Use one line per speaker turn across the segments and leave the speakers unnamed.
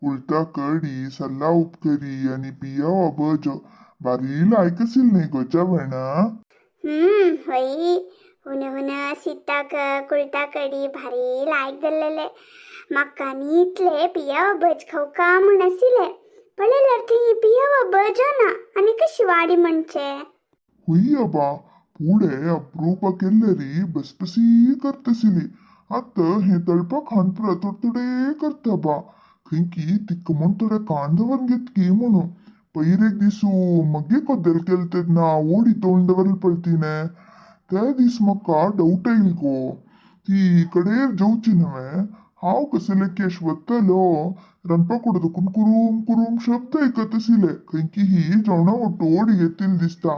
कुळता कडी, सल्ला उपकरी आनी पियावा भजो भारी लायक आशिल्लें न्ही गो जेवण?
होय, हुन हुन सीताक कुळता कडी भारी लायक जाल्लेले. म्हाका न्ही इतले पियावा भज खावका म्हूण आशिल्लें. पळयल्यार थंय पियावा भज ना आनी कशी वाडी म्हणचे.
हुय्या बा, पुढे अप्रूपा केल्लरी बसबसी करतसिली. आतां हें तळपा खाण पुरा थोडे करता बा. खंयकी तिक्क म्हूण थोडे काण दवर घेतकी म्हणून. पयर एक दिसू मग्गे कोद्देल केल तेन्ना ओडी तोंड दवरल पळतीने. त्या दीस म्हाका डाऊट येईल गो. ती कडेर जेवची नव्हे. हांव कसले केश वतलो रांदपा कुडतकून कुरूम कुरूम शब्द आयकत आशिल्ले. खंयकी ही जेवणा वट्टू ओडी घेतील दिसता.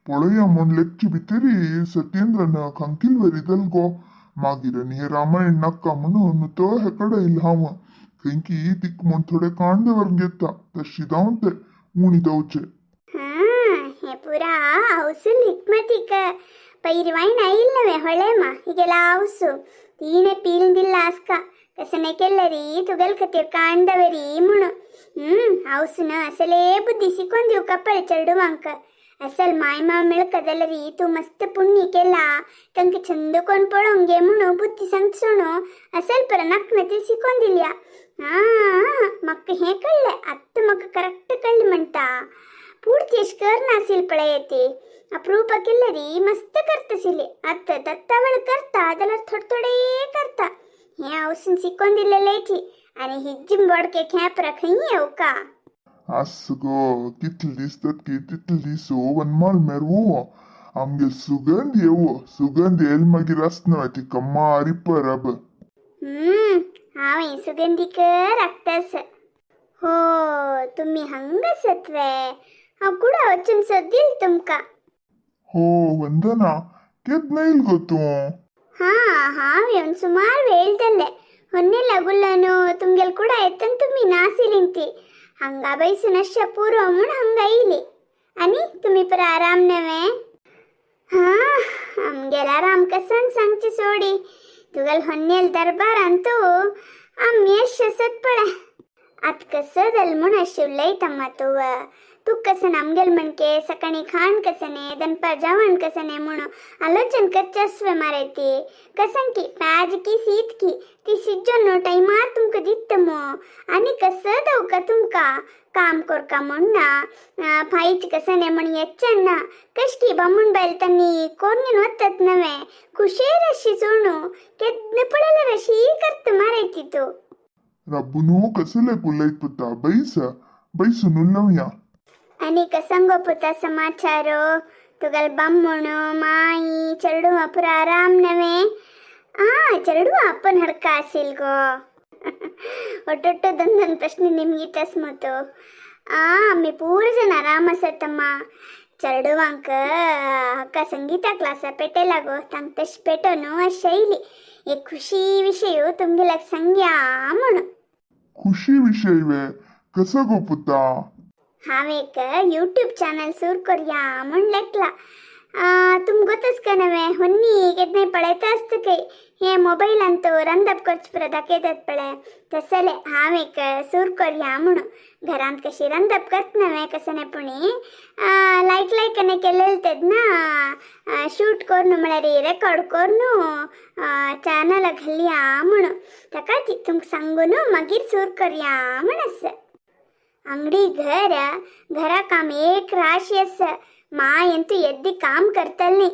पळया म्हूण लेगचे भितरी सत्येंद्रन खांकील व्हरी गो. मागीर आनी हे रामायण नाका म्हणून तो हेकडे येयल हांव. खंयकी तिक म्हूण थोडे काण दवरून घेता. तशी जावन ते उणी जावचे.
हां, हे पुरा हौसूल हिकमतीक पयर वायन आयल नव्हे ಹೊಳೆಮ हिगेला हौसू तीणे पील दिल्ला आसका कसने केल्लरी तुगेल खातीर काण दवरी म्हणून. हौसून असले बुद्धी शिकून दिवका पळ चेडवांक. असल माय माव मेळकदलरी तूं मस्त पुण्य केला, तांकां छंद कोण पळोवंक गे म्हणून बुद्धी सांगचोणू असल पर नाकना ती शिकून दिल्या. हां, म्हाका हें कळ्ळें आत्तां, म्हाका करेक्ट कळ्ळें म्हणटा. पूर्ती अशें करनासील पळय ती. अप्रूपा केल्लरी मस्त करतशिली. आतां तत्तावळ करता जाल्यार थोडे थोडे करता. हें हांवसून शिकोवन दिल्लेलेची आनी हिज्जी बोडके खेपरा खंय येवका.
आस गो, कितले दीस जातकी तितले दीस वनमाल मेरवो आमगे सुगंध येवो. सुगंध येयल मागीर आसना तिका मारी परब.
हांव हें सुगंधीक राखतास. हो, तुमी हांगा आसत वे? हांव कुडा वचून सोदील तुमकां.
हो वंदना, केन्ना येयल गो तूं?
हां, हांव येवन सुमार वेळ जाल्ले. होन्ने लागुल्लो तुमगेल कुडा येतन तुमी नासिलीं ती. हांगा बैसून अश्या पुरो म्हूण हांगा येयली. आनी तुमी परा आराम नव्हे? हां, आमगेल आराम कसन सांगची सोडी. तुगेल होन्नेल दरबारान तूं आमी अश्शे आसत पळय. आत कसं जालें म्हूण अशें उलयता मा तूं? तूं कसं आमगेल म्हणके सकाळी खाण कसं, दनपार जेवण कसं म्हणून आलोचन करचे आसवे मारे ती. कसं की प्याज की सीत की ती शिजोन टायमार तुमकां दिता मू. आनी कसं दवका तुमकां काम कोरका म्हूण ना फायच कसं म्हण येच्चें ना. कशकी बामूण बायल तांणी कोरनीन वतात नव्हे, खुशेर अशी चोणू केन्ना पळयल्यार अशी करता मारे ती तूं.
रब्बुनू कसले उलयत पुता, बैस बैसून उलोवया.
आनी कसं गो पुता समाचारो? तुगेल बामणू माई चेडूं पुरा आराम नव्हे? आ, चेडूं अप्पन हडका आसील गो. ಒಟ್ಟೊಟ್ಟು ದೊಂದೊಂದು ಪ್ರಶ್ನೆ ನಿಮ್ಗೆ ಮತ್ತು. ಆ आम्ही पूर जण आराम आसतम्मा. चेडवांक हक्का संगीता क्लासा पेटेला गो. तांक तशें पेटोवन अशें येयली. एक खुशी विशय तुमगेल्याक सांगया म्हणून.
खुशी विशय वे? कसं गो पुता?
हांव एक यूट्यूब चॅनल सुरू करया म्हूण लेखला. तुम गोतच का नव्हे, होन्नी केन्नाय पळयता आसता खंय हे मोबायलान तो रंदप करचे पुरो दाखयतात पळय, तसले हांव एक सुरू करया म्हणून. घरांत कशी रंदप करता नव्हे कसं पुणी लायक लायक केलेले तेन्ना शूट करून म्हळ्यार रेकॉर्ड करून चॅनल घालया म्हणून. ताका तुमकां सांगून मागीर सुरू करया म्हण आसा. अंगडी घर घरा काम एक राशी आसा. माय ಅಂತೂ ಎದ್ದಿ काम करतल्नी.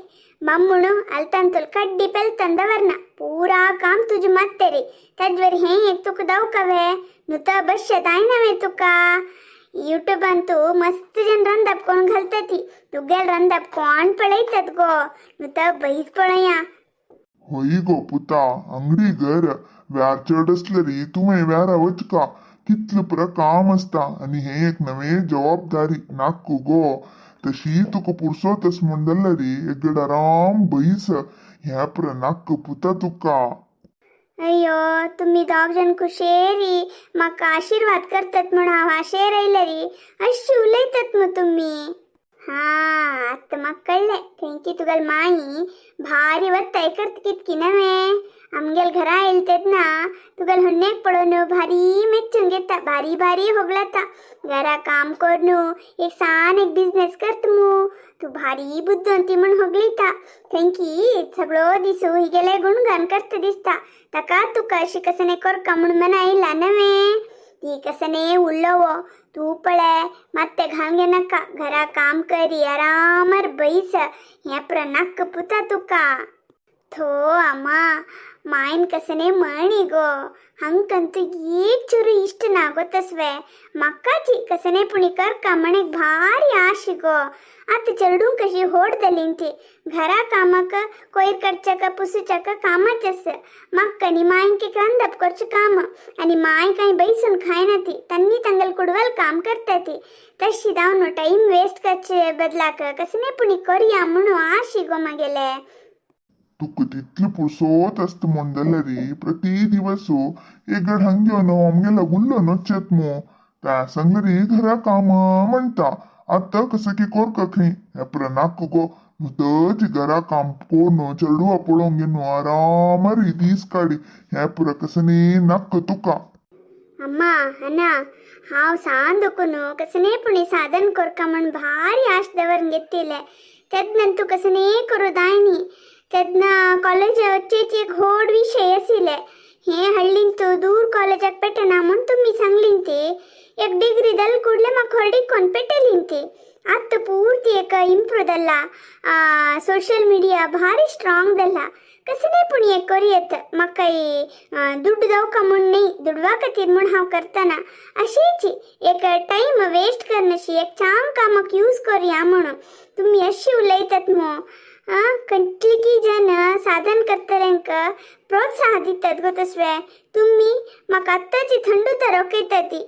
मम्मुणु अल्तंतुल कड्डी पेल्तंदवर्ನ पूरा काम तुझ मत्तेरी. तज्वर हे एक तुका दवकवे नुत बश्य नव्हे तुका. यूट्यूब अंतू मस्त जन रंदप कोण घालतती. तुगेल रंदप कोण पळयतात गो? नुत बैस पळया.
होय गो पुता, अंगडी घर व्यार चड असलेरी तुवें व्यारा वचका. कितलें पुरा काम आसता आनी हें एक नवें जबाबदारी नाक्कू गो. तशी तुका पुरसोत आस म्हूण जाल्यारी एगड आराम बैस. ह्या पुरा नाक्क पुता तुका.
अय्यो, तुम्ही दोग जण खुशेरी म्हाका आशीर्वाद करतात म्हूण हांव आशेर येयलेरी अशी उलयतात मग तुम्ही. हा आतां म्हाका कळ्ळें थंयकी तुगेली माई भारी वत्ताय करता कितकी नवे. आमगेल घरा आयल तेन्ना तुगेल हन्नेक पळोवन भारी मेच्चून घेता, भारी भारी होगळता. घरा काम करून एक सान एक बिझनेस करत मू तूं, भारी बुद्दोंती म्हूण होगळीता. थंयकी सगळो दिसू हिगेले गुणगान करता दिसता. ताका तुका अशी कसने करका म्हूण मना आयला नवे. ती कसने उल्लोवो तूं पळय मात्ते घालून घेनाका. घरा काम करी आरामार बैस. हें पुरो नाक्क पुता तुका. ಥೋ ಅಮ್ಮ, ಮಾಯನ್ ಕಸನೆ ಮಣಿಗೋ ಹಂಗಂತೂ ಏಕ್ ಚೂರು ಇಷ್ಟ ನಾ ಗೊತ್ತಸ್ವೆ. ಮಕ್ಕಾಚಿ ಕಸನೆ ಪುಣಿ ಕರ್ಕ ಮನೆಗ್ ಭಾರಿ ಆಶಿಗೋ. आत चेडूं कशी होडदलींती घरा कामाक कोयर करच्याक पुसूच्याक कामाच आस. म्हाका आनी मांयक रांदप करचें काम आनी मांय कांय बैसून खायना ती, तन्नी तांगेल कुडवल काम करता ती. तशी जावन टायम वेस्ट करचे बदलाक कसने पुणी करया म्हणून आशी गो मागेले.
तुका तितले पुरसोत आसता म्हूण जाल्यार प्रति दिवस एक गड हांग घेवन आमगेलो उल्लो नोचेत मू. त्या सांगलें घरा कामां म्हणटा. आतां कसं की कोरका खंय हें पुरो नाका गो. नुतच घरा काम करून चेडवा पळोवंक घेवन आरामार दीस काडी. हें पुरो कसं नाका तुका.
अम्मा अना, हांव सान दुखून कसने पुणी साधन कोरका म्हूण भारी आश दवरून घेतिल्लें. तेन्ना तूं कसने करूं दायनी. तेन्ना कॉलेज वचचेची एक व्हड विशय आशिल्ले. हे हಳ್ಳಿಂತು ದೂರ ಕಾಲೇಜಾಗ ಪೆಟ್ಟಣ म्हूण तुमी सांगलींती. एक डिग्री दल ಕೂಡಲೇ म्हाका ಹೊರಡಿಕೊಂಡು ಪೆಟ್ಟಲಿಂತಿ. ಅತ್ತ ಪೂರ್ತಿ ಏಕ ಇಂಪ್ರೂವ್ ದಲ್ಲ, ಸೋಷಿಯಲ್ ಮೀಡಿಯಾ ಭಾರಿ ಸ್ಟ್ರಾಂಗ್ ದಲ್ಲ. कसने पुणी एक करूयेत. म्हाका दुड्ड दवका म्हूण न्ही, दुडवा खातीर म्हूण हांव करतना अशीच एक टायम वेस्ट करनशी एक चांग कामाक यूज करुया म्हणून. तुमी अशी उलयतात मू. कंटली जन साधन करतल्यांक प्रोत्साह दितात गो तसवे. तुमी म्हाका आत्ताची थंड उतर रकयता ती.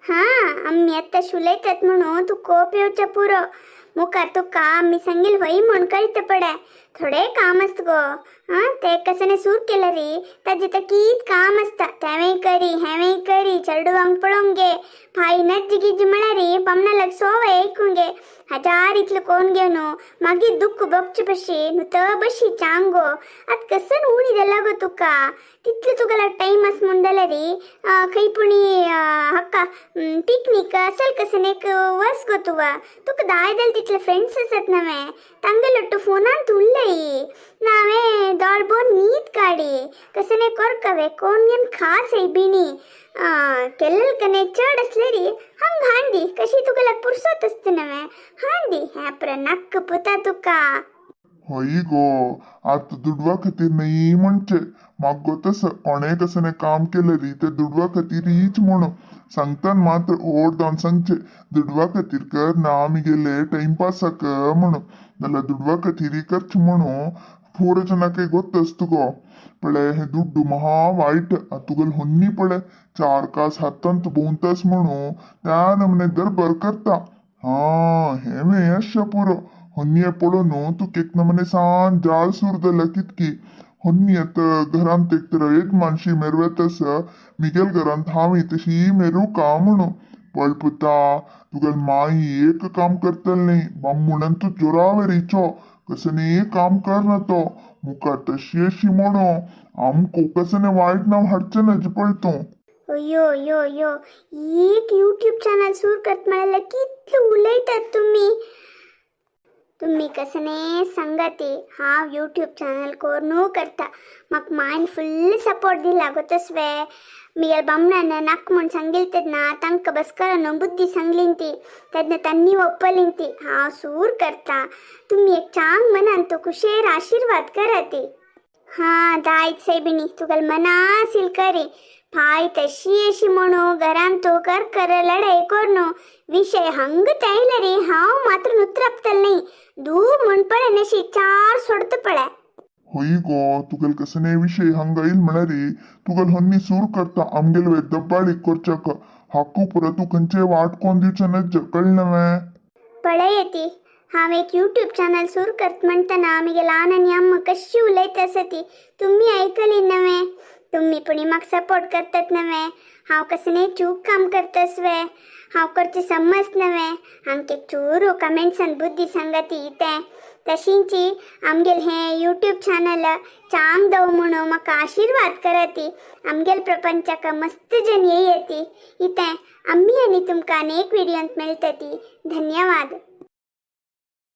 हा, आमी आत्ताशी उलयतात म्हणून तूं कोप येवच्या पुरो. मुखार तुका आमी सांगील व्हय म्हूण कळटा पडे. थोडे काम आसता गो. आं, ते कसने सूर केलं रे ताजे तर कीत काम आसता. तेंवूय करी हेंवूय करी, चेडवांक पळोवंक गे भाई नज्ज गिज्ज म्हळ्यार बामणा लाग सोव आयकूंक गे. हजार इतलें कोण घेवन मागीर दुख्ख भोगचे बशी न्हू तर बशी चांग गो. आतां कसन उणी जाला गो तुका. तितलो तुका टायम आसा म्हूण जाल्यार खंय पुणी हक्का पिकनीक असल कसन एक वस गो तुवा. तुका दाय जाल्यार तितले फ्रेंड्स आसात नवे, तांगेलो तूं फोनांत उलय. नावे दोळ बोन न्हीद काडी. कसने कोरकवे कोण घेवन खास बिणी केल्लल कने चड असलेरी हंग हांडी कशी तुका पुरसत असते नवे हांडी. हें पुरो नक्क पुता तुका.
हय गो, आतां दुडवा खातीर न्ही म्हणचे. म्हाका गो तसं कोणें कसने काम केलें री तें दुडवा खातीरीच म्हणून सांगतान मात्र ओड जावन सांगचें दुडवा खातीर कर ना आमी गेले टायमपासाक म्हणून. नाल्यार दुडवा खातीर करचें म्हणून ಪೂರ ಜನಕ್ಕೆ ಗೊತ್ತಸ್ತು ಗೋ. ಪಳೆ हे ದುಡ್ಡು ಮಹಾ वाईट. तुगेल होन्नी पळे चार कास हातांत भोंवतास म्हणून त्या नमने दरबार करता. हा, हेवें अशें पुरो होन्नीये पळोवन तुका एक नमने सान जाळ सुरू जाल्या कितकी. होन्नी आतां घरांत एक तर एक मानशी मेरवेत आसा, मिगेल घरांत हांव तशी मेरू का म्हणून. पळ पुता, तुगेल माई एक काम करतले न्ही. बामणान तूं जोरावरीचो कसने काम करना तो. मुखार तशी अशी म्हणो आमकां कसने वायट नांव हाडचें नज पळ तूं.
अय्यो अय्यो अय्यो, एक यूट्यूब चॅनल सूर करत म्हळ्यार कितले उलयतात तुमी. तुमी कसने सांगाती हांव यूट्यूब चॅनल कोरनू करता. म्हाका मायन फुल्ल सपोर्ट दिला गो तसवे. मिगेल बामणान नाक म्हूण सांगिल तेन्ना तांकां बसकरान बुद्धी सांगलीन ती, तेन्ना तांणी ओप्पलीन ती. हांव सूर करता. तुमी एक चांग मनान तो खुशेर आशिर्वाद कराती. हा दायत सायबिणी तुगेल मनासील करी. फाय तशी अशी म्हणू घरान तूं कर कर लढाई करून विशय हंग तायले रे हांव मात्र नुत्रापतल न्ही. दू म्हूण पळय नशी चार सोडत पळय.
हय गो, तुगेल कसने विशय हांगा येयल म्हळ्यार तुगेल होन्नी सूर करता आमगेल दब्बाळी करच्याक. हाकू पुरो तूं खंयचे वाट कोण दिवचें नज कळ्ळें वे.
पळय ती, हांव एक यूट्यूब चॅनल सूर करत म्हणटना म्हगे ल्हान आनी अम्मा कशी उलयता आसा ती तुमी आयकली नवे. तुमी पुणी म्हाका सपोर्ट करतात नवे. हांव कसले चूक काम करतसवे, हांव करचे समज नवे, आमके चूरू कमेंट्सान बुद्धी सांगती इतें. तशींची आमगेल हें यूट्यूब चॅनल चांग दव म्हणून म्हाका आशिर्वाद करती. आमगेल प्रपंचाक मस्त जन येयती. इतें आमी आनी तुमकां अनेक व्हिडियोंत मेळटती. धन्यवाद.